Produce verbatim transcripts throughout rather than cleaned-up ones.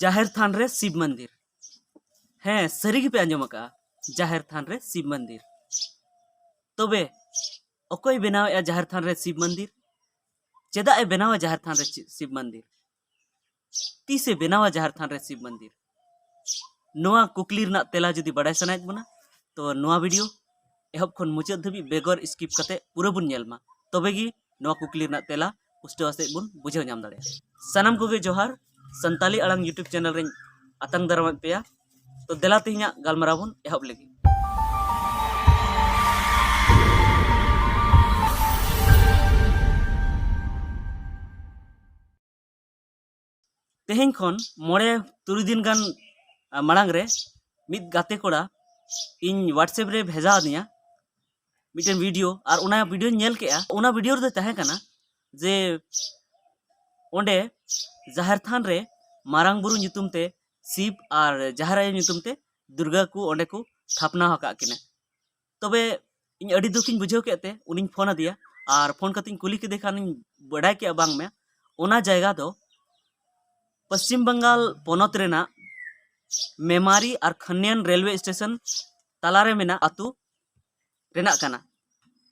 ᱡᱟᱦᱮᱨ ᱛᱷᱟᱱ ᱨᱮ ᱥᱤᱵ ᱢᱚᱱᱫᱤᱨ᱾ ᱦᱮᱸ, ᱥᱟᱹᱨᱤ ᱜᱮᱯᱮ ᱟᱸᱡᱚᱢ ᱟᱠᱟᱫᱼᱟ, ᱡᱟᱦᱮᱨ ᱛᱷᱟᱱ ᱨᱮ ᱥᱤᱵ ᱢᱚᱱᱫᱤᱨ᱾ ᱛᱚᱵᱮ ᱚᱠᱚᱭ ᱵᱮᱱᱟᱣᱮᱫᱼᱟ ᱡᱟᱦᱮᱨ ᱛᱷᱟᱱ ᱨᱮ ᱥᱤᱵ ᱢᱚᱱᱫᱤᱨ? ᱪᱮᱫᱟᱜ ᱮ ᱵᱮᱱᱟᱣᱟ ᱡᱟᱦᱮᱨ ᱛᱷᱟᱱ ᱨᱮ ᱪᱤ-, ᱥᱤᱵ ᱢᱚᱱᱫᱤᱨ? ᱛᱤᱥ ᱮ ᱵᱮᱱᱟᱣᱟ ᱡᱟᱦᱮᱨ ᱛᱷᱟᱱ ᱨᱮ ᱥᱤᱵ ᱢᱚᱱᱫᱤᱨ? ᱱᱚᱣᱟ ᱠᱩᱠᱞᱤ ᱨᱮᱱᱟᱜ ᱛᱮᱞᱟ ᱡᱩᱫᱤ ᱵᱟᱰᱟᱭ ᱥᱟᱱᱟᱭᱮᱫ ᱵᱚᱱᱟ, ᱛᱚ ᱱᱚᱣᱟ ᱵᱷᱤᱰᱤᱭᱳ ᱮᱦᱚᱵ ᱠᱷᱚᱱ ᱢᱩᱪᱟᱹᱫ ᱫᱷᱟᱹᱵᱤᱡ ᱵᱮᱜᱚᱨ ᱥᱠᱤᱯ ᱠᱟᱛᱮ ᱯᱩᱨᱟᱹ ᱵᱚᱱ ᱧᱮᱞ ᱢᱟ, ᱛᱚᱵᱮ ᱜᱮ ᱱᱚᱣᱟ ᱠᱩᱠᱞᱤ ᱨᱮᱱᱟᱜ ᱛᱮᱞᱟ ᱯᱩᱥᱴᱟᱹᱣ ᱥᱟᱺᱦᱤᱡ ᱵᱚᱱ ᱵᱩᱡᱷᱟᱹᱣ ᱧᱟᱢ ᱫᱟᱲᱮᱭᱟᱜᱼᱟ᱾ ᱥᱟᱱᱟᱢ ᱠᱚᱜᱮ ᱡᱚᱦᱟᱨ, ᱥᱟᱱᱛᱟᱞᱤ ᱟᱲᱟᱝ YouTube ᱪᱮᱱᱮᱞ ᱨᱮᱧ ᱟᱛᱟᱝ ᱫᱟᱨᱟᱢᱮᱫ ᱯᱮᱭᱟ᱾ ᱛᱚ ᱫᱮᱞᱟ ᱛᱮᱦᱮᱧᱟᱜ ᱜᱟᱞᱢᱟᱨᱟᱣ ᱵᱚᱱ ᱮᱦᱚᱵ ᱞᱮᱜᱮ᱾ ᱛᱮᱦᱮᱧ ᱠᱷᱚᱱ ᱢᱚᱬᱮ ᱛᱩᱨᱩᱭ ᱫᱤᱱ ᱜᱟᱱ, ᱟ, ᱢᱟᱲᱟᱝ ᱨᱮ ᱢᱤᱫ ᱜᱟᱛᱮ ᱠᱚᱲᱟ ᱤᱧ WhatsApp ᱨᱮ ᱵᱷᱮᱡᱟ ᱟᱹᱫᱤᱧᱟ ᱢᱤᱫᱴᱮᱱ ᱵᱷᱤᱰᱤᱭᱳ, ᱟᱨ ᱚᱱᱟ ᱵᱷᱤᱰᱤᱭᱳᱧ ᱧᱮᱞ ᱠᱮᱜᱼᱟ᱾ ᱚᱱᱟ ᱵᱷᱤᱰᱤᱭᱳ ᱨᱮᱫᱚ ᱛᱟᱦᱮᱸ ᱠᱟᱱᱟ ᱡᱮ ᱚᱸᱰᱮ ᱡᱟᱦᱮᱨ ᱛᱷᱟᱱ ᱨᱮ ᱢᱟᱨᱟᱝ ᱵᱩᱨᱩ ᱧᱩᱛᱩᱢ ᱛᱮ ᱥᱤᱵ ᱟᱨ ᱡᱟᱦᱮᱨ ᱟᱭᱳ ᱧᱩᱛᱩᱢ ᱛᱮ ᱫᱩᱨᱜᱟ ᱠᱚ ᱚᱸᱰᱮ ᱠᱚ ᱛᱷᱟᱯᱱᱟ ᱟᱠᱟᱫ ᱠᱤᱱᱟ᱾ ᱛᱚᱵᱮ ᱤᱧ ᱟᱹᱰᱤ ᱫᱩᱠᱤᱧ ᱵᱩᱡᱷᱟᱹᱣ ᱠᱮᱫ ᱛᱮ ᱩᱱᱤᱧ ᱯᱷᱳᱱ ᱟᱫᱮᱭᱟ, ᱟᱨ ᱯᱷᱳᱱ ᱠᱟᱛᱮᱧ ᱠᱩᱞᱤ ᱠᱮᱫᱮ ᱠᱷᱟᱱᱤᱧ ᱵᱟᱰᱟᱭ ᱠᱮᱜᱼᱟ ᱵᱟᱝᱢᱟ ᱚᱱᱟ ᱡᱟᱭᱜᱟ ᱫᱚ ᱯᱚᱥᱪᱤᱢ ᱵᱟᱝᱜᱟᱞ ᱯᱚᱱᱚᱛ ᱨᱮᱱᱟᱜ ᱢᱮᱢᱟᱨᱤ ᱟᱨ ᱠᱷᱟᱱᱱᱤᱭᱟᱱ ᱨᱮᱞᱣᱮ ᱥᱴᱮᱥᱚᱱ ᱛᱟᱞᱟᱨᱮ ᱢᱮᱱᱟᱜ ᱟᱹᱛᱩ ᱨᱮᱱᱟᱜ ᱠᱟᱱᱟ᱾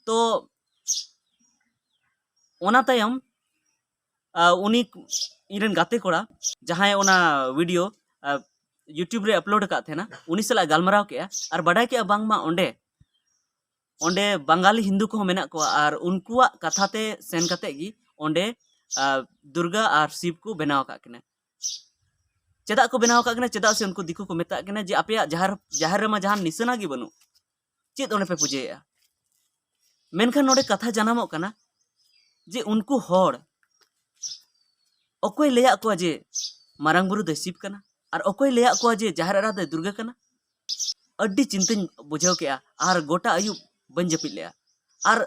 ᱛᱚ ᱚᱱᱟ ᱛᱟᱭᱚᱢ, ᱟ, ᱩᱱᱤ ᱤᱧᱨᱮᱱ ᱜᱟᱛᱮ ᱠᱚᱲᱟ ᱡᱟᱦᱟᱸᱭ ᱚᱱᱟ ᱵᱷᱤᱰᱤᱭᱳ, ᱟ, YouTube ᱨᱮ ᱟᱯᱞᱳᱰ ᱟᱠᱟᱫ ᱛᱟᱦᱮᱱᱟ, ᱩᱱᱤ ᱥᱟᱞᱟᱜ ᱜᱟᱞᱢᱟᱨᱟᱣ ᱠᱮᱜᱼᱟ ᱟᱨ ᱵᱟᱰᱟᱭ ᱠᱮᱜᱼᱟ ᱵᱟᱝᱢᱟ ᱚᱸᱰᱮ, ᱚᱸᱰᱮ ᱵᱟᱝᱜᱟᱞᱤ ᱦᱤᱱᱫᱩ ᱠᱚᱦᱚᱸ ᱢᱮᱱᱟᱜ ᱠᱚᱣᱟ ᱟᱨ ᱩᱱᱠᱩᱣᱟᱜ ᱠᱟᱛᱷᱟ ᱛᱮ ᱥᱮᱱ ᱠᱟᱛᱮ ᱜᱮ ᱚᱸᱰᱮ, ᱟ, ᱫᱩᱨᱜᱟ ᱟᱨ ᱥᱤᱵ ᱠᱚ ᱵᱮᱱᱟᱣ ᱟᱠᱟᱫ ᱠᱤᱱᱟ᱾ ᱪᱮᱫᱟᱜ ᱠᱚ ᱵᱮᱱᱟᱣ ᱟᱠᱟᱫ ᱠᱤᱱᱟ? ᱪᱮᱫᱟᱜ ᱥᱮ ᱩᱱᱠᱩ ᱫᱤᱠᱩ ᱠᱚ ᱢᱮᱛᱟᱜ ᱠᱤᱱᱟ ᱡᱮ ᱟᱯᱮᱭᱟᱜ ᱡᱟᱦᱮᱨ, ᱡᱟᱦᱮᱨ ᱨᱮᱢᱟ ᱡᱟᱦᱟᱱ ᱱᱤᱥᱟᱹᱱᱟ ᱜᱮ ᱵᱟᱹᱱᱩᱜ, ᱪᱮᱫ ᱚᱸᱰᱮ ᱯᱮ ᱯᱩᱡᱟᱹᱭᱮᱫᱼᱟ? ᱢᱮᱱᱠᱷᱟᱱ ᱱᱚᱰᱮ ᱠᱟᱛᱷᱟ ᱡᱟᱱᱟᱢᱚᱜ ᱠᱟᱱᱟ ᱡᱮ ᱩᱱᱠᱩ ᱦᱚᱲ ᱚᱠᱚᱭ ᱞᱟᱹᱭᱟᱫ ᱠᱚᱣᱟ ᱡᱮ ᱢᱟᱨᱟᱝ ᱵᱩᱨᱩ ᱫᱚᱭ ᱥᱤᱵ ᱠᱟᱱᱟ ᱟᱨ ᱚᱠᱚᱭ ᱞᱟᱹᱭᱟᱫ ᱠᱚᱣᱟ ᱡᱮ ᱡᱟᱦᱮᱨ ᱮᱨᱟ ᱫᱚᱭ ᱫᱩᱨᱜᱟᱹ ᱠᱟᱱᱟ? ᱟᱹᱰᱤ ᱪᱤᱱᱛᱟᱹᱧ ᱵᱩᱡᱷᱟᱹᱣ ᱠᱮᱜᱼᱟ ᱟᱨ ᱜᱚᱴᱟ ᱟᱹᱭᱩᱵ ᱵᱟᱹᱧ ᱡᱟᱹᱯᱤᱫ ᱞᱮᱜᱼᱟ᱾ ᱟᱨ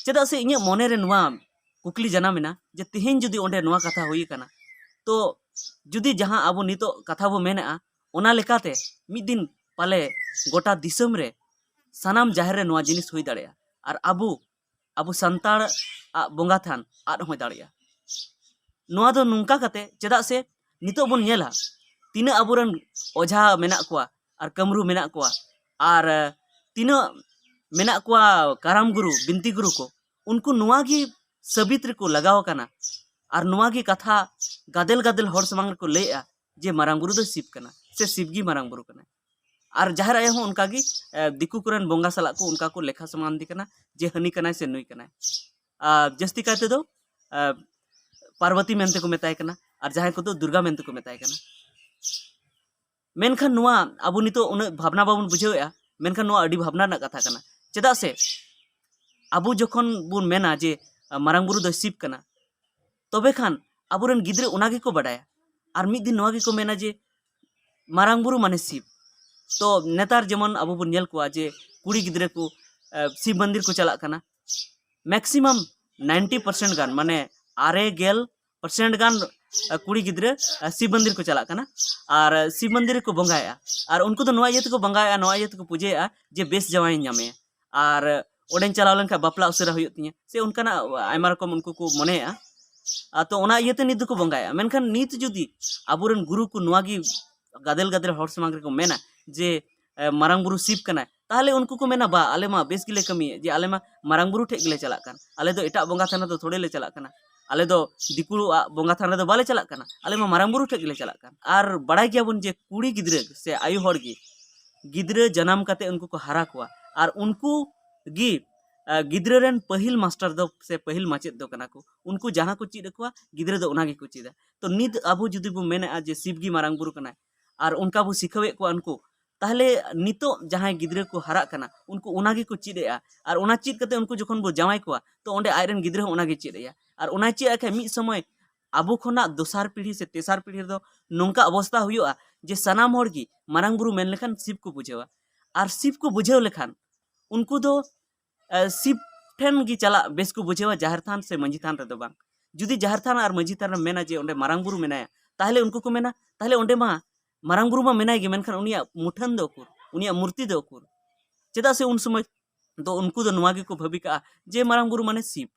ᱪᱮᱫᱟᱜ ᱥᱮ ᱤᱧᱟᱹᱜ ᱢᱚᱱᱮ ᱨᱮ ᱱᱚᱣᱟ ᱠᱩᱠᱞᱤ ᱡᱟᱱᱟᱢ ᱮᱱᱟ ᱡᱮ ᱛᱮᱦᱮᱧ ᱡᱩᱫᱤ ᱚᱸᱰᱮ ᱱᱚᱣᱟ ᱠᱟᱛᱷᱟ ᱦᱩᱭ ᱟᱠᱟᱱᱟ, ᱛᱚ ᱡᱩᱫᱤ ᱡᱟᱦᱟᱸ ᱟᱵᱚ ᱱᱤᱛᱚᱜ ᱠᱟᱛᱷᱟ ᱵᱚ ᱢᱮᱱᱮᱜᱼᱟ, ᱚᱱᱟ ᱞᱮᱠᱟᱛᱮ ᱢᱤᱫ ᱫᱤᱱ ᱯᱟᱞᱮ ᱜᱚᱴᱟ ᱫᱤᱥᱚᱢ ᱨᱮ ᱥᱟᱱᱟᱢ ᱡᱟᱦᱮᱨ ᱨᱮ ᱱᱚᱣᱟ ᱡᱤᱱᱤᱥ ᱦᱩᱭ ᱫᱟᱲᱮᱭᱟᱜᱼᱟ ᱟᱨ ᱟᱵᱚ, ᱟᱵᱚ ᱥᱟᱱᱛᱟᱲ ᱟᱜ ᱵᱚᱸᱜᱟ ᱛᱷᱟᱱ ᱟᱫ ᱦᱚᱸ ᱫᱟᱲᱮᱭᱟᱜᱼᱟ᱾ ᱱᱚᱣᱟ ᱫᱚ ᱱᱚᱝᱠᱟ ᱠᱟᱛᱮ, ᱪᱮᱫᱟᱜ ᱥᱮ ᱱᱤᱛᱚᱜ ᱵᱚᱱ ᱧᱮᱞᱟ, ᱛᱤᱱᱟᱹᱜ ᱟᱵᱚᱨᱮᱱ ᱚᱡᱷᱟ ᱢᱮᱱᱟᱜ ᱠᱚᱣᱟ ᱟᱨ ᱠᱟᱹᱢᱨᱩ ᱢᱮᱱᱟᱜ ᱠᱚᱣᱟ ᱟᱨ ᱛᱤᱱᱟᱹᱜ ᱢᱮᱱᱟᱜ ᱠᱚᱣᱟ ᱠᱟᱨᱟᱢ ᱜᱩᱨᱩ, ᱵᱤᱱᱛᱤ ᱜᱩᱨᱩ ᱠᱚ, ᱩᱱᱠᱩ ᱱᱚᱣᱟ ᱜᱮ ᱥᱟᱹᱵᱤᱛ ᱨᱮᱠᱚ ᱞᱟᱜᱟᱣ ᱟᱠᱟᱱᱟ᱾ ᱟᱨ ᱱᱚᱣᱟ ᱜᱮ ᱠᱟᱛᱷᱟ ᱜᱟᱫᱮᱞ ᱜᱟᱫᱮᱞ ᱦᱚᱲ ᱥᱟᱢᱟᱝ ᱨᱮᱠᱚ ᱞᱟᱹᱭᱮᱜᱼᱟ ᱡᱮ ᱢᱟᱨᱟᱝ ᱵᱩᱨᱩ ᱫᱚ ᱥᱤᱵ ᱠᱟᱱᱟ ᱥᱮ ᱥᱤᱵ ᱜᱮ ᱢᱟᱨᱟᱝ ᱵᱩᱨᱩ ᱠᱟᱱᱟᱭ᱾ ᱟᱨ ᱡᱟᱦᱮᱨ ᱟᱭᱳ ᱦᱚᱸ ᱚᱱᱠᱟ ᱜᱮ, ᱮ, ᱫᱤᱠᱩ ᱠᱚᱨᱮᱱ ᱵᱚᱸᱜᱟ ᱥᱟᱞᱟᱜ ᱠᱚ ᱚᱱᱠᱟ ᱠᱚ ᱞᱮᱠᱷᱟ ᱥᱚᱢᱟᱱ ᱫᱮ ᱠᱟᱱᱟ ᱡᱮ ᱦᱟᱹᱱᱤ ᱠᱟᱱᱟᱭ ᱥᱮ ᱱᱩᱭ ᱠᱟᱱᱟᱭ᱾ ᱟᱨ ᱡᱟᱹᱥᱛᱤ ᱠᱟᱭ ᱛᱮᱫᱚ, ᱮ, ᱯᱟᱨᱵᱚᱛᱤ ᱢᱮᱱᱛᱮ ᱠᱚ ᱢᱮᱛᱟᱭ ᱠᱟᱱᱟ, ᱟᱨ ᱡᱟᱦᱟᱸᱭ ᱠᱚᱫᱚ ᱫᱩᱨᱜᱟ ᱢᱮᱱᱛᱮ ᱠᱚ ᱢᱮᱛᱟᱭ ᱠᱟᱱᱟ᱾ ᱢᱮᱱᱠᱷᱟᱱ ᱱᱚᱣᱟ ᱟᱵᱚ ᱱᱤᱛᱚᱜ ᱩᱱᱟᱹᱜ ᱵᱷᱟᱵᱽᱱᱟ ᱵᱟᱵᱚᱱ ᱵᱩᱡᱷᱟᱹᱣᱮᱫᱼᱟ, ᱢᱮᱱᱠᱷᱟᱱ ᱱᱚᱣᱟ ᱟᱹᱰᱤ ᱵᱷᱟᱵᱽᱱᱟ ᱨᱮᱱᱟᱜ ᱠᱟᱛᱷᱟ ᱠᱟᱱᱟ᱾ ᱪᱮᱫᱟᱜ ᱥᱮ ᱟᱵᱚ ᱡᱚᱠᱷᱚᱱ ᱵᱚᱱ ᱢᱮᱱᱟ ᱡᱮ, ᱟ, ᱢᱟᱨᱟᱝ ᱵᱩᱨᱩ ᱫᱚᱭ ᱥᱤᱵ ᱠᱟᱱᱟ, ᱛᱚᱵᱮ ᱠᱷᱟᱱ ᱟᱵᱚᱨᱮᱱ ᱜᱤᱫᱽᱨᱟᱹ ᱚᱱᱟ ᱜᱮᱠᱚ ᱵᱟᱰᱟᱭᱟ᱾ ᱟᱨ ᱢᱤᱫ ᱫᱤᱱ ᱱᱚᱣᱟ ᱜᱮᱠᱚ ᱢᱮᱱᱟ ᱡᱮ ᱢᱟᱨᱟᱝ ᱵᱩᱨᱩ ᱢᱟᱱᱮ ᱥᱤᱵ᱾ ᱛᱚ ᱱᱮᱛᱟᱨ ᱡᱮᱢᱚᱱ ᱟᱵᱚ ᱵᱚᱱ ᱧᱮᱞ ᱠᱚᱣᱟ ᱡᱮ ᱠᱩᱲᱤ ᱜᱤᱫᱽᱨᱟᱹ ᱠᱚ, ᱮ, ᱥᱤᱵ ᱢᱚᱱᱫᱤᱨ ᱠᱚ ᱪᱟᱞᱟᱜ ᱠᱟᱱᱟ᱾ ᱢᱮᱠᱥᱤᱢᱟᱢ ᱱᱟᱭᱤᱱᱴᱤ ᱯᱟᱨᱥᱮᱱᱴ ᱜᱟᱱ, ᱢᱟᱱᱮ ᱟᱨᱮ ᱜᱮᱞ ᱯᱟᱨᱥᱮᱱᱴ ᱜᱟᱱ, ᱮ, ᱠᱩᱲᱤ ᱜᱤᱫᱽᱨᱟᱹ, ᱮ, ᱥᱤᱵ ᱢᱚᱱᱫᱤᱨ ᱠᱚ ᱪᱟᱞᱟᱜ ᱠᱟᱱᱟ᱾ ᱟᱨ, ᱮ, ᱥᱤᱵ ᱢᱚᱱᱫᱤᱨ ᱨᱮᱠᱚ ᱵᱚᱸᱜᱟᱭᱮᱫᱼᱟ᱾ ᱟᱨ ᱩᱱᱠᱩ ᱫᱚ ᱱᱚᱣᱟ ᱤᱭᱟᱹ ᱛᱮᱠᱚ ᱵᱚᱸᱜᱟᱭᱮᱫᱼᱟ, ᱱᱚᱣᱟ ᱤᱭᱟᱹ ᱛᱮᱠᱚ ᱯᱩᱡᱟᱹᱭᱮᱫᱼᱟ ᱡᱮ ᱵᱮᱥ ᱡᱟᱶᱟᱭᱤᱧ ᱧᱟᱢᱮᱭᱟ, ᱟᱨ, ᱮ, ᱚᱸᱰᱮᱧ ᱪᱟᱞᱟᱣ ᱞᱮᱱᱠᱷᱟᱱ ᱵᱟᱯᱞᱟ ᱩᱥᱟᱹᱨᱟ ᱦᱩᱭᱩᱜ ᱛᱤᱧᱟᱹ, ᱥᱮ ᱚᱱᱠᱟᱱᱟᱜ ᱟᱭᱢᱟ ᱨᱚᱠᱚᱢ ᱩᱱᱠᱩ ᱠᱚ ᱢᱚᱱᱮᱭᱮᱫᱼᱟ᱾ ᱟᱨ ᱛᱚ ᱚᱱᱟ ᱤᱭᱟᱹᱛᱮ ᱱᱤᱛ ᱫᱚᱠᱚ ᱵᱚᱸᱜᱟᱭᱮᱫᱼᱟ᱾ ᱢᱮᱱᱠᱷᱟᱱ ᱱᱤᱛ ᱡᱩᱫᱤ ᱟᱵᱚᱨᱮᱱ ᱜᱩᱨᱩ ᱠᱚ ᱱᱚᱣᱟ ᱜᱮ ᱜᱟᱫᱮᱞ ᱜᱟᱫᱮᱞ ᱦᱚᱲ ᱥᱟᱢᱟᱝ ᱨᱮᱠᱚ ᱢᱮᱱᱟ ᱡᱮ, ᱮ, ᱢᱟᱨᱟᱝ ᱵᱩᱨᱩ ᱥᱤᱵ ᱠᱟᱱᱟᱭ, ᱛᱟᱦᱚᱞᱮ ᱩᱱᱠᱩ ᱠᱚ ᱢᱮᱱᱟ, "ᱵᱟ, ᱟᱞᱮ ᱢᱟ ᱵᱮᱥ ᱜᱮᱞᱮ ᱠᱟᱹᱢᱤᱭᱮᱫ, ᱡᱮ ᱟᱞᱮ ᱢᱟ ᱢᱟᱨᱟᱝ ᱵᱩᱨᱩ ᱴᱷᱮᱡ ᱜᱮᱞᱮ ᱪᱟᱞᱟᱜ ᱠᱟᱱ, ᱟᱞᱮ ᱫᱚ ᱮᱴᱟᱜ ᱵᱚᱸᱜᱟ ᱛᱷᱟᱱ ᱨᱮᱫᱚ ᱛᱷᱚᱲᱮ ᱞᱮ ᱪᱟᱞᱟᱜ ᱠᱟᱱᱟ, ᱟᱞᱮ ᱫᱚ ᱫᱤᱠᱩᱣᱟᱜ ᱵᱚᱸᱜᱟ ᱛᱷᱟᱱ ᱨᱮᱫᱚ ᱵᱟᱞᱮ ᱪᱟᱞᱟᱜ ᱠᱟᱱᱟ, ᱟᱞᱮ ᱢᱟ ᱢᱟᱨᱟᱝ ᱵᱩᱨᱩ ᱴᱷᱮᱡ ᱜᱮᱞᱮ ᱪᱟᱞᱟᱜ ᱠᱟᱱ᱾" ᱟᱨ ᱵᱟᱲᱟᱭ ᱜᱮᱭᱟᱵᱚᱱ ᱡᱮ ᱠᱩᱲᱤ ᱜᱤᱫᱽᱨᱟᱹ ᱥᱮ ᱟᱭᱳ ᱦᱚᱲ ᱜᱮ ᱜᱤᱫᱽᱨᱟᱹ ᱡᱟᱱᱟᱢ ᱠᱟᱛᱮ ᱩᱱᱠᱩ ᱠᱚ ᱦᱟᱨᱟ ᱠᱚᱣᱟ, ᱟᱨ ᱩᱱᱠᱩ ᱜᱮ, ᱟ, ᱜᱤᱫᱽᱨᱟᱹ ᱨᱮᱱ ᱯᱟᱹᱦᱤᱞ ᱢᱟᱥᱴᱟᱨ ᱫᱚ ᱥᱮ ᱯᱟᱹᱦᱤᱞ ᱢᱟᱪᱮᱫ ᱫᱚ ᱠᱟᱱᱟ ᱠᱚ᱾ ᱩᱱᱠᱩ ᱡᱟᱦᱟᱸ ᱠᱚ ᱪᱮᱫ ᱟᱠᱚᱣᱟ, ᱜᱤᱫᱽᱨᱟᱹ ᱫᱚ ᱚᱱᱟ ᱜᱮᱠᱚ ᱪᱮᱫᱟ᱾ ᱛᱚ ᱱᱤᱛ ᱟᱵᱚ ᱡᱩᱫᱤ ᱵᱚ ᱢᱮᱱᱮᱫᱼᱟ ᱡᱮ ᱥᱤᱵ ᱜᱮ ᱢᱟᱨᱟᱝ ᱵᱩᱨᱩ ᱠᱟᱱᱟᱭ, ᱟᱨ ᱚᱱᱠᱟ ᱵᱚ ᱥᱤᱠᱷᱟᱹᱣᱮᱫ ᱠᱚᱣᱟ ᱩᱱᱠᱩ, ᱛᱟᱦᱚᱞᱮ ᱱᱤᱛᱚᱜ ᱡᱟᱦᱟᱸᱭ ᱜᱤᱫᱽᱨᱟᱹ ᱠᱚ ᱦᱟᱨᱟᱜ ᱠᱟᱱᱟ, ᱩᱱᱠᱩ ᱚᱱᱟ ᱜᱮᱠᱚ ᱪᱮᱫ ᱮᱫᱼᱟ᱾ ᱟᱨ ᱚᱱᱟ ᱪᱮᱫ ᱠᱟᱛᱮ ᱩᱱᱠᱩ ᱡᱚᱠᱷᱚᱱ ᱵᱚ ᱡᱟᱶᱟᱭ ᱠᱚᱣᱟ, ᱛᱚ ᱚᱸᱰᱮ ᱟᱡᱨᱮᱱ ᱜᱤᱫᱽᱨᱟᱹ ᱦᱚᱸ ᱚᱱᱟ ᱜᱮ ᱪᱮᱫ ᱮᱫᱼᱟ᱾ ᱟᱨ ᱚᱱᱟ ᱪᱮᱫ ᱟᱭ ᱠᱷᱟᱡ ᱢᱤᱫ ᱥᱚᱢᱚᱭ ᱟᱵᱚ ᱠᱷᱚᱱᱟᱜ ᱫᱚᱥᱟᱨ ᱯᱤᱲᱦᱤ ᱥᱮ ᱛᱮᱥᱟᱨ ᱯᱤᱲᱦᱤ ᱨᱮᱫᱚ ᱱᱚᱝᱠᱟ ᱚᱵᱚᱥᱛᱟ ᱦᱩᱭᱩᱜᱼᱟ ᱡᱮ ᱥᱟᱱᱟᱢ ᱦᱚᱲ ᱜᱮ ᱢᱟᱨᱟᱝ ᱵᱩᱨᱩ ᱢᱮᱱ ᱞᱮᱠᱷᱟᱱ ᱥᱤᱵ ᱠᱚ ᱵᱩᱡᱷᱟᱹᱣᱟ᱾ ᱟᱨ ᱥᱤᱵ ᱠᱚ ᱵᱩᱡᱷᱟᱹᱣ ᱞᱮᱠᱷᱟᱱ ᱩᱱᱠᱩ ᱫᱚ, ᱮ, ᱥᱤᱵ ᱴᱷᱮᱱ ᱜᱮ ᱪᱟᱞᱟᱜ ᱵᱮᱥ ᱠᱚ ᱵᱩᱡᱷᱟᱹᱣᱟ, ᱡᱟᱦᱮᱨ ᱛᱷᱟᱱ ᱥᱮ ᱢᱟᱹᱡᱷᱤ ᱛᱷᱟᱱ ᱨᱮᱫᱚ ᱵᱟᱝ᱾ ᱡᱩᱫᱤ ᱡᱟᱦᱮᱨ ᱛᱷᱟᱱ ᱟᱨ ᱢᱟᱹᱡᱷᱤ ᱛᱷᱟᱱ ᱨᱮᱢ ᱢᱮᱱᱟ ᱡᱮ ᱚᱸᱰᱮ ᱢᱟᱨᱟᱝ ᱵᱩᱨᱩ ᱢᱮᱱᱟᱭᱟ, ᱛᱟᱦᱚᱞᱮ ᱩᱱᱠᱩ ᱠᱚ ᱢᱮᱱᱟ, "ᱛᱟᱦᱚᱞᱮ ᱚᱸᱰᱮ ᱢᱟ ᱢᱟᱨᱟᱝ ᱵᱩᱨᱩ ᱢᱟ ᱢᱮᱱᱟᱭ ᱜᱮ, ᱢᱮᱱᱠᱷᱟᱱ ᱩᱱᱤᱭᱟᱜ ᱢᱩᱴᱷᱟᱹᱱ ᱫᱚ ᱩᱠᱩᱨ? ᱩᱱᱤᱭᱟᱜ ᱢᱩᱨᱛᱤ ᱫᱚ ᱩᱠᱩᱨ?" ᱪᱮᱫᱟᱜ ᱥᱮ ᱩᱱ ᱥᱚᱢᱚᱭ ᱫᱚ ᱩᱱᱠᱩ ᱫᱚ ᱱᱚᱣᱟ ᱜᱮᱠᱚ ᱵᱷᱟᱹᱵᱤ ᱠᱟᱜᱼᱟ ᱡᱮ ᱢᱟᱨᱟᱝ ᱵᱩᱨᱩ ᱢᱟᱱᱮ ᱥᱤᱵ᱾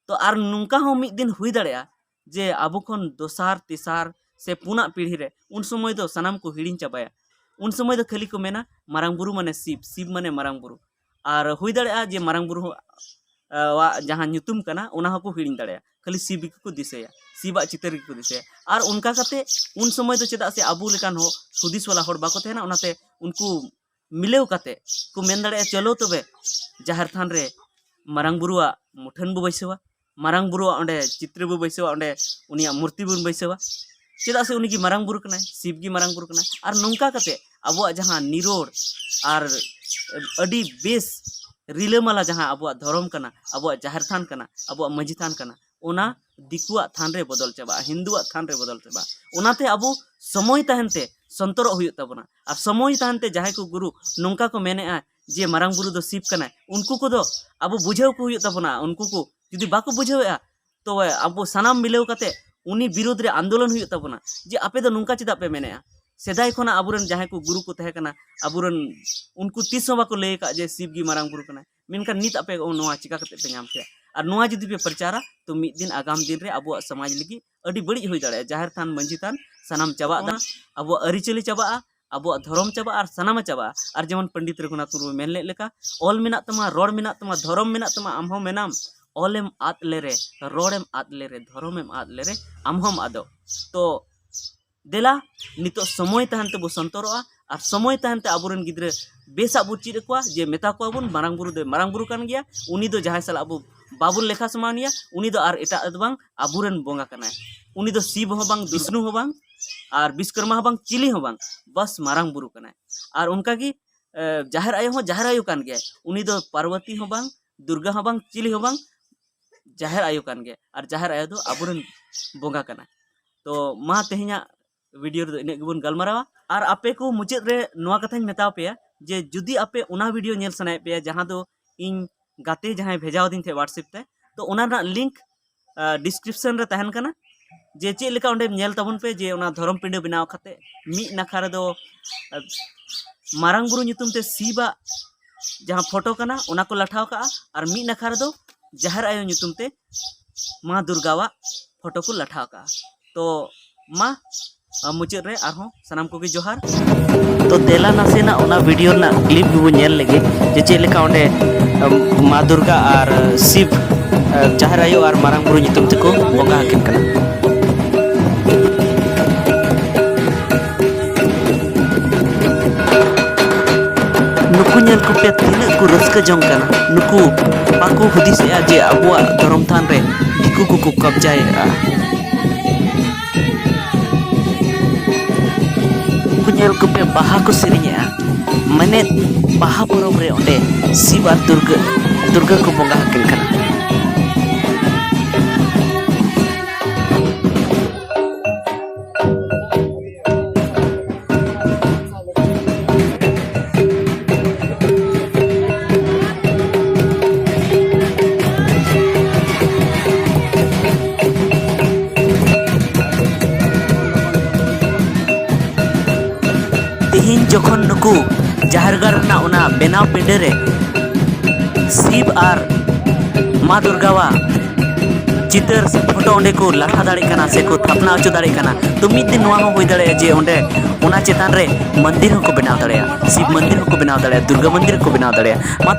ᱛᱚ ᱟᱨ ᱱᱚᱝᱠᱟ ᱦᱚᱸ ᱢᱤᱫ ᱫᱤᱱ ᱦᱩᱭ ᱫᱟᱲᱮᱭᱟᱜᱼᱟ ᱡᱮ ᱟᱵᱚ ᱠᱷᱚᱱ ᱫᱚᱥᱟᱨ ᱛᱮᱥᱟᱨ ᱥᱮ ᱯᱩᱱᱟᱜ ᱯᱤᱲᱦᱤ ᱨᱮ, ᱩᱱ ᱥᱚᱢᱚᱭ ᱫᱚ ᱥᱟᱱᱟᱢ ᱠᱚ ᱦᱤᱲᱤᱧ ᱪᱟᱵᱟᱭᱟ᱾ ᱩᱱ ᱥᱚᱢᱚᱭ ᱫᱚ ᱠᱷᱟᱹᱞᱤ ᱠᱚ ᱢᱮᱱᱟ, "ᱢᱟᱨᱟᱝ ᱵᱩᱨᱩ ᱢᱟᱱᱮ ᱥᱤᱵ, ᱥᱤᱵ ᱢᱟᱱᱮ ᱢᱟᱨᱟᱝ ᱵᱩᱨᱩ᱾" ᱟᱨ ᱦᱩᱭ ᱫᱟᱲᱮᱭᱟᱜᱼᱟ ᱡᱮ ᱢᱟᱨᱟᱝ ᱵᱩᱨᱩ ᱦᱚᱸ, ᱟᱜ ᱡᱟᱦᱟᱸ ᱧᱩᱛᱩᱢ ᱠᱟᱱᱟ, ᱚᱱᱟ ᱦᱚᱸᱠᱚ ᱦᱤᱲᱤᱧ ᱫᱟᱲᱮᱭᱟᱜᱼᱟ, ᱠᱷᱟᱹᱞᱤ ᱥᱤᱵ ᱜᱮᱠᱚ ᱫᱤᱥᱟᱹᱭᱟ, ᱥᱤᱵᱟᱜ ᱪᱤᱛᱟᱹᱨ ᱜᱮᱠᱚ ᱫᱤᱥᱟᱹᱭᱟ᱾ ᱟᱨ ᱚᱱᱠᱟ ᱠᱟᱛᱮ ᱩᱱ ᱥᱚᱢᱚᱭ ᱫᱚ ᱪᱮᱫᱟᱜ ᱥᱮ ᱟᱵᱚ ᱞᱮᱠᱟᱱ ᱦᱚᱲ, ᱦᱩᱫᱤᱥ ᱣᱟᱞᱟ ᱦᱚᱲ ᱵᱟᱠᱚ ᱛᱟᱦᱮᱱᱟ, ᱚᱱᱟᱛᱮ ᱩᱱᱠᱩ ᱢᱤᱞᱟᱹᱣ ᱠᱟᱛᱮ ᱠᱚ ᱢᱮᱱ ᱫᱟᱲᱮᱭᱟᱜᱼᱟ, "ᱪᱚᱞᱚ ᱛᱚᱵᱮ ᱡᱟᱦᱮᱨ ᱛᱷᱟᱱ ᱨᱮ ᱢᱟᱨᱟᱝ ᱵᱩᱨᱩᱣᱟᱜ ᱢᱩᱴᱷᱟᱹᱱ ᱵᱚ ᱵᱟᱹᱭᱥᱟᱹᱣᱟ, ᱢᱟᱨᱟᱝ ᱵᱩᱨᱩᱣᱟᱜ ᱚᱸᱰᱮ ᱪᱤᱛᱨᱟᱹ ᱵᱚ ᱵᱟᱹᱭᱥᱟᱹᱣᱟ, ᱚᱸᱰᱮ ᱩᱱᱤᱭᱟᱜ ᱢᱩᱨᱛᱤ ᱵᱚᱱ ᱵᱟᱹᱭᱥᱟᱹᱣᱟ, ᱪᱮᱫᱟᱜ ᱥᱮ ᱩᱱᱤ ᱜᱮ ᱢᱟᱨᱟᱝ ᱵᱩᱨᱩ ᱠᱟᱱᱟᱭ, ᱥᱤᱵ ᱜᱮ ᱢᱟᱨᱟᱝ ᱵᱩᱨᱩ ᱠᱟᱱᱟᱭ᱾" ᱟᱨ ᱱᱚᱝᱠᱟ ᱠᱟᱛᱮ ᱟᱵᱚᱣᱟᱜ ᱡᱟᱦᱟᱸ ᱱᱤᱨᱚᱲ ᱟᱨ ᱟᱹᱰᱤ ᱵᱮᱥ ᱨᱤᱞᱟᱹᱢᱟᱞᱟ ᱡᱟᱦᱟᱸ ᱟᱵᱚᱣᱟᱜ ᱫᱷᱚᱨᱚᱢ ᱠᱟᱱᱟ, ᱟᱵᱚᱣᱟᱜ ᱡᱟᱦᱮᱨ ᱛᱷᱟᱱ ᱠᱟᱱᱟ, ᱟᱵᱚᱣᱟᱜ ᱢᱟᱹᱡᱷᱤ ᱛᱷᱟᱱ ᱠᱟᱱᱟ, ᱚᱱᱟ ᱫᱤᱠᱩᱣᱟᱜ ᱛᱷᱟᱱ ᱨᱮ ᱵᱚᱫᱚᱞ ᱪᱟᱵᱟᱜᱼᱟ, ᱦᱤᱱᱫᱩᱣᱟᱜ ᱛᱷᱟᱱ ᱨᱮ ᱵᱚᱫᱚᱞ ᱪᱟᱵᱟᱜᱼᱟ᱾ ᱚᱱᱟᱛᱮ ᱟᱵᱚ ᱥᱚᱢᱚᱭ ᱛᱟᱦᱮᱱ ᱛᱮ ᱥᱚᱱᱛᱚᱨᱚᱜ ᱦᱩᱭᱩᱜ ᱛᱟᱵᱚᱱᱟ᱾ ᱟᱨ ᱥᱚᱢᱚᱭ ᱛᱟᱦᱮᱱ ᱛᱮ ᱡᱟᱦᱟᱸᱭ ᱠᱚ ᱜᱩᱨᱩ ᱱᱚᱝᱠᱟ ᱠᱚ ᱢᱮᱱᱮᱫᱼᱟ ᱡᱮ ᱢᱟᱨᱟᱝ ᱵᱩᱨᱩ ᱫᱚ ᱥᱤᱵ ᱠᱟᱱᱟᱭ, ᱩᱱᱠᱩ ᱠᱚᱫᱚ ᱟᱵᱚ ᱵᱩᱡᱷᱟᱹᱣ ᱠᱚ ᱦᱩᱭᱩᱜ ᱛᱟᱵᱚᱱᱟ᱾ ᱩᱱᱠᱩ ᱠᱚ ᱡᱩᱫᱤ ᱵᱟᱠᱚ ᱵᱩᱡᱷᱟᱹᱣᱮᱫᱼᱟ, ᱛᱚᱵᱮ ᱟᱵᱚ ᱥᱟᱱᱟᱢ ᱢᱤᱞᱟᱹᱣ ᱠᱟᱛᱮ ᱩᱱᱤ ᱵᱤᱨᱩᱫᱽ ᱨᱮ ᱟᱱᱫᱳᱞᱚᱱ ᱦᱩᱭᱩᱜ ᱛᱟᱵᱚᱱᱟ ᱡᱮ ᱟᱯᱮ ᱫᱚ ᱱᱚᱝᱠᱟ ᱪᱮᱫᱟᱜ ᱯᱮ ᱢᱮᱱᱮᱫᱼᱟ? ᱥᱮᱫᱟᱭ ᱠᱷᱚᱱᱟᱜ ᱟᱵᱚᱨᱮᱱ ᱡᱟᱦᱟᱸᱭ ᱠᱚ ᱜᱩᱨᱩ ᱠᱚ ᱛᱟᱦᱮᱸ ᱠᱟᱱᱟ, ᱟᱵᱚᱨᱮᱱ, ᱩᱱᱠᱩ ᱛᱤᱥ ᱦᱚᱸ ᱵᱟᱠᱚ ᱞᱟᱹᱭ ᱟᱠᱟᱫ ᱡᱮ ᱥᱤᱵ ᱜᱮ ᱢᱟᱨᱟᱝ ᱵᱩᱨᱩ ᱠᱟᱱᱟᱭ᱾ ᱢᱮᱱᱠᱷᱟᱱ ᱱᱤᱛ ᱟᱯᱮ ᱱᱚᱣᱟ ᱪᱤᱠᱟ ᱠᱟᱛᱮ ᱯᱮ ᱧᱟᱢ ᱠᱮᱫᱼᱟ? ᱟᱨ ᱱᱚᱣᱟ ᱡᱩᱫᱤ ᱯᱮ ᱯᱨᱚᱪᱟᱨᱟ, ᱛᱚ ᱢᱤᱫ ᱫᱤᱱ ᱟᱜᱟᱢ ᱫᱤᱱ ᱨᱮ ᱟᱵᱚᱣᱟᱜ ᱥᱚᱢᱟᱡᱽ ᱞᱟᱹᱜᱤᱫ ᱟᱹᱰᱤ ᱵᱟᱹᱲᱤᱡ ᱦᱩᱭ ᱫᱟᱲᱮᱭᱟᱜᱼᱟ᱾ ᱡᱟᱦᱮᱨ ᱛᱷᱟᱱ, ᱢᱟᱹᱡᱷᱤ ᱛᱷᱟᱱ ᱥᱟᱱᱟᱢ ᱪᱟᱵᱟᱜ ᱛᱟᱵᱚᱱᱟ, ᱟᱵᱚᱣᱟᱜ ᱟᱹᱨᱤᱪᱟᱹᱞᱤ ᱪᱟᱵᱟᱜᱼᱟ, ᱟᱵᱚᱣᱟᱜ ᱫᱷᱚᱨᱚᱢ ᱪᱟᱵᱟᱜᱼᱟ ᱟᱨ ᱥᱟᱱᱟᱢᱟᱜ ᱪᱟᱵᱟᱜᱼᱟ᱾ ᱟᱨ ᱡᱮᱢᱚᱱ ᱯᱚᱱᱰᱤᱛ ᱨᱚᱜᱷᱩᱱᱟᱛᱷ ᱢᱩᱨᱢᱩᱭ ᱢᱮᱱ ᱞᱮᱫ ᱞᱮᱠᱟ, "ᱚᱞ ᱢᱮᱱᱟᱜ ᱛᱟᱢᱟ, ᱨᱚᱲ ᱢᱮᱱᱟᱜ ᱛᱟᱢᱟ, ᱫᱷᱚᱨᱚᱢ ᱢᱮᱱᱟᱜ ᱛᱟᱢᱟ, ᱟᱢ ᱦᱚᱸ ᱢᱮᱱᱟᱢ, ᱚᱞᱮᱢ ᱟᱫ ᱞᱮᱨᱮ, ᱨᱚᱲᱮᱢ ᱟᱫ ᱞᱮᱨᱮ, ᱟᱢ ᱦᱚᱸᱢ ᱟᱫᱚᱜ᱾" ᱛᱚ ᱫᱮᱞᱟ, ᱱᱤᱛᱚᱜ ᱥᱚᱢᱚᱭ ᱛᱟᱦᱮᱱ ᱛᱮᱵᱚ ᱥᱚᱱᱛᱚᱨᱚᱜᱼᱟ ᱟᱨ ᱥᱚᱢᱚᱭ ᱛᱟᱦᱮᱱ ᱛᱮ ᱟᱵᱚᱨᱮᱱ ᱜᱤᱫᱽᱨᱟᱹ ᱵᱮᱥᱟᱜ ᱵᱚ ᱪᱮᱫ ᱟᱠᱚᱣᱟ, ᱡᱮ ᱢᱮᱛᱟ ᱠᱚᱣᱟ ᱵᱚᱱ, "ᱢᱟᱨᱟᱝ ᱵᱩᱨᱩ ᱫᱚᱭ ᱢᱟᱨᱟᱝ ᱵᱩᱨᱩ ᱠᱟᱱ ᱜᱮᱭᱟ, ᱩᱱᱤ ᱫᱚ ᱡᱟᱦᱟᱸᱭ ᱥᱟᱞᱟᱜ ᱟᱵᱚ ᱵᱟᱵᱚᱱ ᱞᱮᱠᱷᱟ ᱥᱚᱢᱟᱱᱮᱭᱟ, ᱩᱱᱤ ᱫᱚ ᱟᱨ ᱮᱴᱟᱜ ᱫᱚ ᱵᱟᱝ, ᱟᱵᱚᱨᱮᱱ ᱵᱚᱸᱜᱟ ᱠᱟᱱᱟᱭ᱾ ᱩᱱᱤ ᱫᱚ ᱥᱤᱵ ᱦᱚᱸ ᱵᱟᱝ, ᱵᱤᱥᱱᱩ ᱦᱚᱸ ᱵᱟᱝ, ᱟᱨ ᱵᱤᱥᱠᱚᱨᱢᱟ ᱦᱚᱸ ᱵᱟᱝ, ᱪᱤᱞᱤ ᱦᱚᱸ ᱵᱟᱝ, ᱵᱟᱥ ᱢᱟᱨᱟᱝ ᱵᱩᱨᱩ ᱠᱟᱱᱟᱭ᱾" ᱟᱨ ᱚᱱᱠᱟᱜᱮ, ᱮ, ᱡᱟᱦᱮᱨ ᱟᱭᱳ ᱦᱚᱸ ᱡᱟᱦᱮᱨ ᱟᱭᱳ ᱠᱟᱱ ᱜᱮᱭᱟᱭ, ᱩᱱᱤ ᱫᱚ ᱯᱟᱨᱵᱚᱛᱤ ᱦᱚᱸ ᱵᱟᱝ, ᱫᱩᱨᱜᱟ ᱦᱚᱸ ᱵᱟᱝ, ᱪᱤᱞᱤ ᱦᱚᱸ ᱵᱟᱝ, ᱡᱟᱦᱮᱨ ᱟᱭᱳ ᱠᱟᱱ ᱜᱮᱭᱟᱭ᱾ ᱟᱨ ᱡᱟᱦᱮᱨ ᱟᱭᱳ ᱫᱚ ᱟᱵᱚᱨᱮᱱ ᱵᱚᱸᱜᱟ ᱠᱟᱱᱟᱭ᱾ ᱛᱚ ᱢᱟ, ᱛᱮᱦᱮᱧᱟᱜ ᱵᱷᱤᱰᱤᱭᱳ ᱨᱮᱫᱚ ᱤᱱᱟᱹᱜ ᱜᱮᱵᱚᱱ ᱜᱟᱞᱢᱟᱨᱟᱣᱟ᱾ ᱟᱨ ᱟᱯᱮ ᱠᱚ ᱢᱩᱪᱟᱹᱫ ᱨᱮ ᱱᱚᱣᱟ ᱠᱟᱛᱷᱟᱧ ᱢᱮᱛᱟᱣ ᱯᱮᱭᱟ ᱡᱮ ᱡᱩᱫᱤ ᱟᱯᱮ ᱚᱱᱟ ᱵᱷᱤᱰᱤᱭᱳ ᱧᱮᱞ ᱥᱟᱱᱟᱭᱮᱫ ᱯᱮᱭᱟ ᱡᱟᱦᱟᱸ ᱫᱚ ᱤᱧ ᱜᱟᱛᱮ ᱡᱟᱦᱟᱸᱭ ᱵᱷᱮᱡᱟ ᱟᱹᱫᱤᱧ ᱛᱟᱦᱮᱸᱫ WhatsApp ᱛᱮ, ᱛᱚ ᱚᱱᱟ ᱨᱮᱱᱟᱜ ᱞᱤᱝᱠ ᱰᱤᱥᱠᱨᱤᱯᱥᱚᱱ ᱨᱮ ᱛᱟᱦᱮᱱ ᱠᱟᱱᱟ᱾ ᱡᱮ ᱪᱮᱫ ᱞᱮᱠᱟ ᱚᱸᱰᱮ ᱧᱮᱞ ᱛᱟᱵᱚᱱ ᱯᱮ ᱡᱮ ᱚᱱᱟ ᱫᱷᱚᱨᱚᱢ ᱯᱤᱸᱰᱟᱹ ᱵᱮᱱᱟᱣ ᱠᱟᱛᱮ ᱢᱤᱫ ᱱᱟᱠᱷᱟ ᱨᱮᱫᱚ, ᱮ, ᱢᱟᱨᱟᱝ ᱵᱩᱨᱩ ᱧᱩᱛᱩᱢ ᱛᱮ ᱥᱤᱵᱟᱜ ᱡᱟᱦᱟᱸ ᱯᱷᱳᱴᱳ ᱠᱟᱱᱟ ᱚᱱᱟ ᱠᱚ ᱞᱟᱴᱷᱟᱣ ᱠᱟᱜᱼᱟ, ᱟᱨ ᱢᱤᱫ ᱱᱟᱠᱷᱟ ᱨᱮᱫᱚ ᱡᱟᱦᱮᱨ ᱟᱭᱳ ᱧᱩᱛᱩᱢ ᱛᱮ ᱢᱟ ᱫᱩᱨᱜᱟᱣᱟᱜ ᱯᱷᱳᱴᱳ ᱠᱚ ᱞᱟᱴᱷᱟ ᱟᱠᱟᱫᱼᱟ᱾ ᱛᱚ ᱢᱟ, ᱢᱩᱪᱟᱹᱫ ᱨᱮ ᱟᱨᱦᱚᱸ ᱥᱟᱱᱟᱢ ᱠᱚᱜᱮ ᱡᱚᱦᱟᱨ᱾ ᱛᱚ ᱫᱮᱞᱟ ᱱᱟᱥᱮᱱᱟᱜ ᱚᱱᱟ ᱵᱷᱤᱰᱤᱭᱳ ᱨᱮᱱᱟᱜ ᱠᱞᱤᱯ ᱜᱮᱵᱚᱱ ᱧᱮᱞ ᱞᱮᱜᱮ, ᱡᱮ ᱪᱮᱫ ᱞᱮᱠᱟ ᱚᱸᱰᱮ, ᱟᱢ, ᱢᱟ ᱫᱩᱨᱜᱟ ᱟᱨ ᱥᱤᱵ, ᱟᱢ, ᱡᱟᱦᱮᱨ ᱟᱭᱳ ᱟᱨ ᱢᱟᱨᱟᱝ ᱵᱩᱨᱩ ᱧᱩᱛᱩᱢ ᱛᱮᱠᱚ ᱵᱚᱸᱜᱟ ᱟᱹᱠᱤᱱ ᱠᱟᱱᱟ᱾ ᱱᱩᱠᱩ ᱧᱮᱞ ᱠᱚᱯᱮ, ᱛᱤᱱᱟᱹᱜ ᱠᱚ ᱨᱟᱹᱥᱠᱟᱹ ᱡᱚᱝ ᱠᱟᱱᱟ᱾ ᱱᱩᱠᱩ ᱵᱟᱠᱚ ᱦᱩᱫᱤᱥᱮᱜᱼᱟ ᱡᱮ ᱟᱵᱚᱣᱟᱜ ᱫᱷᱚᱨᱚᱢ ᱛᱷᱟᱱ ᱨᱮ ᱫᱤᱠᱩ ᱠᱚᱠᱚ ᱠᱟᱵᱽᱡᱟᱭᱮᱫᱼᱟ᱾ ᱩᱱᱠᱩ ᱧᱮᱞ ᱠᱚᱯᱮ, ᱵᱟᱦᱟ ᱠᱚ ᱥᱮᱨᱮᱧᱮᱜᱼᱟ᱾ ᱢᱟᱱᱮ, ᱵᱟᱦᱟ ᱯᱚᱨᱚᱵᱽ ᱨᱮ ᱚᱸᱰᱮ ᱥᱤᱵ ᱟᱨ ᱫᱩᱨᱜᱟᱹ, ᱫᱩᱨᱜᱟᱹ ᱠᱚ ᱵᱚᱸᱜᱟ ᱟᱹᱠᱤᱱ ᱠᱟᱱᱟ᱾ ᱛᱮᱦᱮᱧ ᱡᱚᱠᱷᱚᱱ ᱱᱩᱠᱩ ᱡᱟᱦᱮᱨ ᱜᱟᱲ ᱨᱮᱱᱟᱜ ᱚᱱᱟ ᱵᱮᱱᱟᱣ ᱯᱤᱸᱰᱟᱹ ᱨᱮ ᱥᱤᱵ ᱟᱨ ᱢᱟ ᱫᱩᱨᱜᱟᱣᱟᱜ ᱪᱤᱛᱟᱹᱨ ᱥᱮ ᱯᱷᱳᱴᱳ ᱚᱸᱰᱮ ᱠᱚ ᱞᱟᱴᱷᱟ ᱫᱟᱲᱮᱭᱟᱜ ᱠᱟᱱᱟ ᱥᱮ ᱠᱚ ᱛᱷᱟᱯᱱᱟ ᱦᱚᱪᱚ ᱫᱟᱲᱮᱭᱟᱜ ᱠᱟᱱᱟ, ᱛᱚ ᱢᱤᱫ ᱫᱤᱱ ᱱᱚᱣᱟ ᱦᱚᱸ ᱦᱩᱭ ᱫᱟᱲᱮᱭᱟᱜᱼᱟ ᱡᱮ ᱚᱸᱰᱮ ᱚᱱᱟ ᱪᱮᱛᱟᱱ ᱨᱮ ᱢᱚᱱᱫᱤᱨ ᱦᱚᱸᱠᱚ ᱵᱮᱱᱟᱣ ᱫᱟᱲᱮᱭᱟᱜᱼᱟ, ᱥᱤᱵ ᱢᱚᱱᱫᱤᱨ ᱦᱚᱸᱠᱚ ᱵᱮᱱᱟᱣ ᱫᱟᱲᱮᱭᱟᱜᱼᱟ, ᱫᱩᱨᱜᱟ ᱢᱚᱱᱫᱤᱨ ᱦᱚᱸᱠᱚ ᱵᱮᱱᱟᱣ ᱫᱟᱲᱮᱭᱟᱜᱼᱟ᱾ ᱢᱟ